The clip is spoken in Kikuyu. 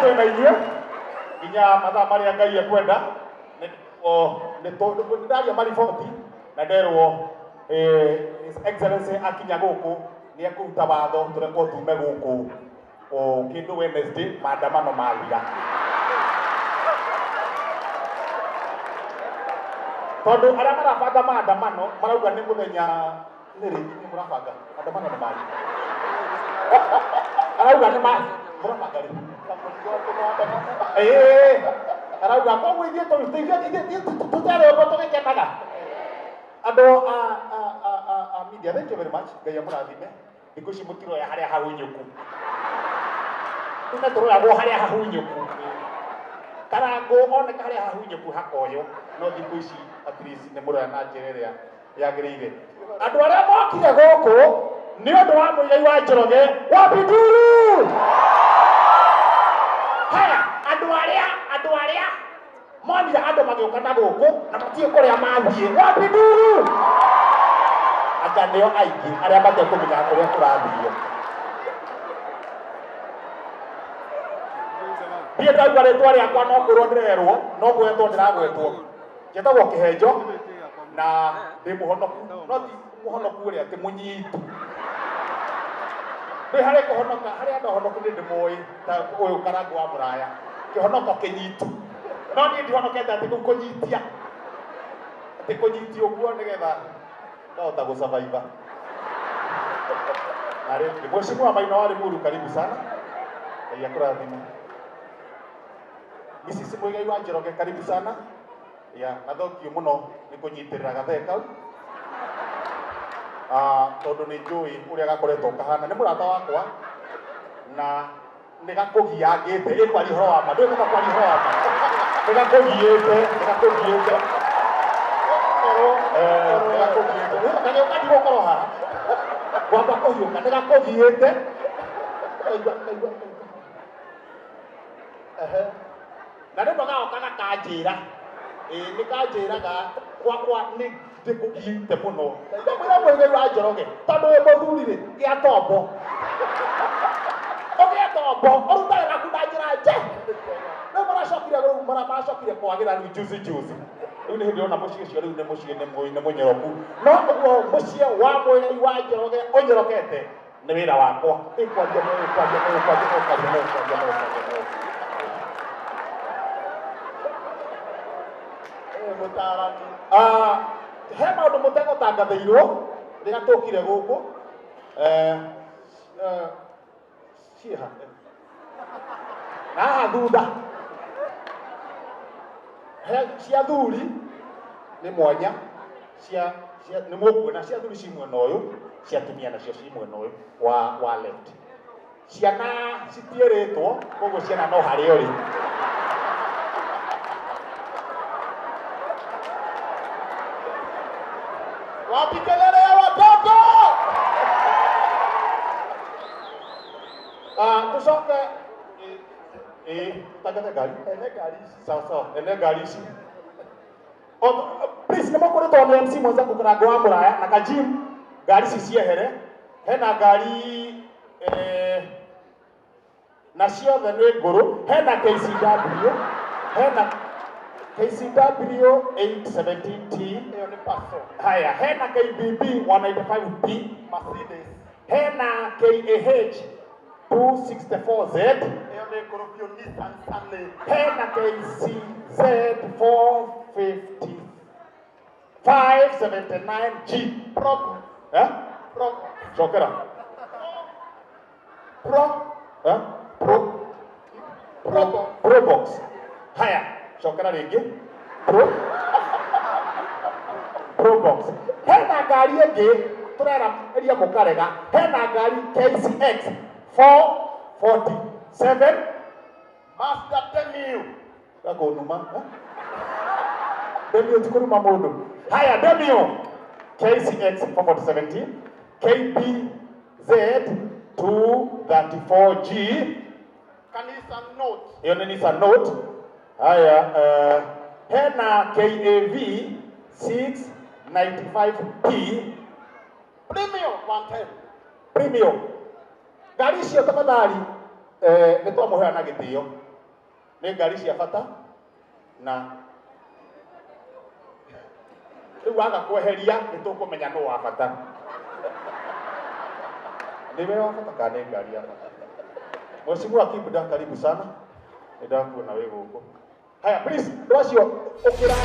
Twĩ na inyuĩ nginya mathaa marĩa Ngai ekwenda. Nĩ ndaria mariboti na nderwo His Excellency akinya gũkũ nĩ ekũruta watho tũrekwo tume gũkũ o kĩndũ Wednesday maandamano mathira, tondũ arĩa marabanga maandamano marauga nĩ mũthenya nĩ rĩ nĩ mũrabanga maandamano nĩ marĩ arauga nĩ ma mũrabanga rĩ ĩĩ arauga koguo ithuĩ tũterĩ ũguo tũgĩkenaga. Andũ a media, thank you very much. Ngai amũrathime. Thikũ ici mũtiroya harĩa hahunyũku, tune tũroyagwo harĩa hahunyũku, karangũ oneka harĩa hahunyũku hakoywo, no thikũ ici at least nĩ mũroya na njĩra ĩrĩa yagĩrĩire. Andũ arĩa mokire gũkũ nĩ ũndũ wa Mũigai wa Njoroge wa Biduru, haya, andũ arĩa monire andũ magĩũka na gũkũ na matiĩ kũrĩa mathiĩ wa Biduru, anga nĩo aingĩ arĩa matekũmenya ũrĩa kũrathio. Niĩ ndauga rĩtwa rĩakwa no kwĩrwo ndĩrerwo, no gwetwo ndĩragwetwo. Njĩtagwo Kĩhenjo na ndĩ mũhonoku, no ti mũhonoku ũrĩa atĩ mũnyitu ndĩ harĩ kũhonoka. Harĩ andũ ahonoku nĩ ndĩmoĩ ta ũyũ Karangũ wa Mũraya, kĩhonoko kĩnyitu, no niĩ ndihonokete atĩ kũu kũnyitia, atĩ kũnyitia ũguo nĩgetha ngahota gũsurvive. Na rĩngĩ Mheshimiwa Maina wa Limuru, karibu sana, Ngai akũrathime. Mrs. Muigai wa Njoroge, karibu sana ya na thengio mũno nĩ kũnyitĩrĩra gathee kau. Ah, tondũ nĩ njũĩ ũrĩa gakoretwo kahana, nĩ mũrata wakwa na nĩ gakũgiangĩte. Ĩ kwaria ũhoro wa ma, ndũĩ kaba kwaria ũhoro wa ma, nĩ gakũgiĩte, nĩ gakũgiĩte. Eh, nĩ gakũgiĩte. Kagĩũka ndigũkorwo haha ngwamba kũhiũka, nĩ gakũgiĩte. Kaigua, kaigua, kaigua. Ehe. Na rĩmwe gagoka gakanjĩra, ĩĩ nĩ kanjĩraga gwakwa nĩ ndĩkũgiĩte mũno. Ndamwĩra, Mũigai wa Njoroge, tondũ wĩ mũthuri rĩ, gĩa tombo, ũgĩe tombo ũrutage gaku na njĩra nje. Rĩu maracokire, rĩu maracokire kwagĩra rĩu juzi juzi, rĩu nĩ hĩndĩ ona mũciĩ ũcio rĩu nĩ mũciĩ nĩ mũnyoroku. No ũguo mũciĩ wa Mũigai wa Njoroge ũnyorokete nĩ wĩra wakwa. Ĩkwaria no ĩkwaria no ĩkwaria no ĩkwaria no ĩkwaria no ĩkwaria no. Mũtaaramu. Ah, he maũndũ mũtegũtangathĩirwo rĩrĩa tũkire gũkũ. Ciĩha na haha thutha he cia thuri nĩ mwanya, cia nĩ mũkuona cia thuri ci mwena ũyũ, cia atumia nacio ci mwena ũyũ wa left. Ciana citiĩrĩtwo, koguo ciana no harĩa ũrĩ. Wapi kelele ya watoto? Ah, tucoke ĩ tangathe ngari. Ene ngari ici. Sawa sawa, ene ngari ici. Please, nĩ mũkũrĩtwo nĩ MC mwenzangu Karango wa Mũraya na Kajim, ngari ici ciehere. Hena ngari na ciothe nĩ ngũrũ. Hena KCW, hena KCW 817T. Ĩyo nĩ Passo. Haya, hena KBB 195B. Mercedes. Hena KAH 264Z. Ĩyo nĩ ngũrũ biũ, Nissan Sunny. Hena KCZ 450 579G. Pro. Eh? Pro. Cokera. Pro. Eh? Pro. Pro. Probox. Haya, cokera rĩngĩ. Probox. Hena ngari ĩngĩ tũrera ria mũkarega. Hena ngari KCX 447. Mazda Demio. Gakũnuma. Eh? Demio ti kũruma mũndũ. Haya, Demio KCX 447T, KBZ 234G. Ka Nissan Note. Ĩyo nĩ Nissan Note. Haya, hena KAV 695P. Premium 110. Premium. Ngari icio tafadhali, nĩ twamũhea na gĩtĩo. Nĩ ngari cia bata na rĩu waga kweheria nĩ tũkũmenya nũ wa bata. Nĩwe wa bata kana nĩ ngari ya bata? Mheshimiwa Kibda, karibu sana. Nĩ ndakuona wĩ gũkũ. Haya, please, andũ acio ũkĩra.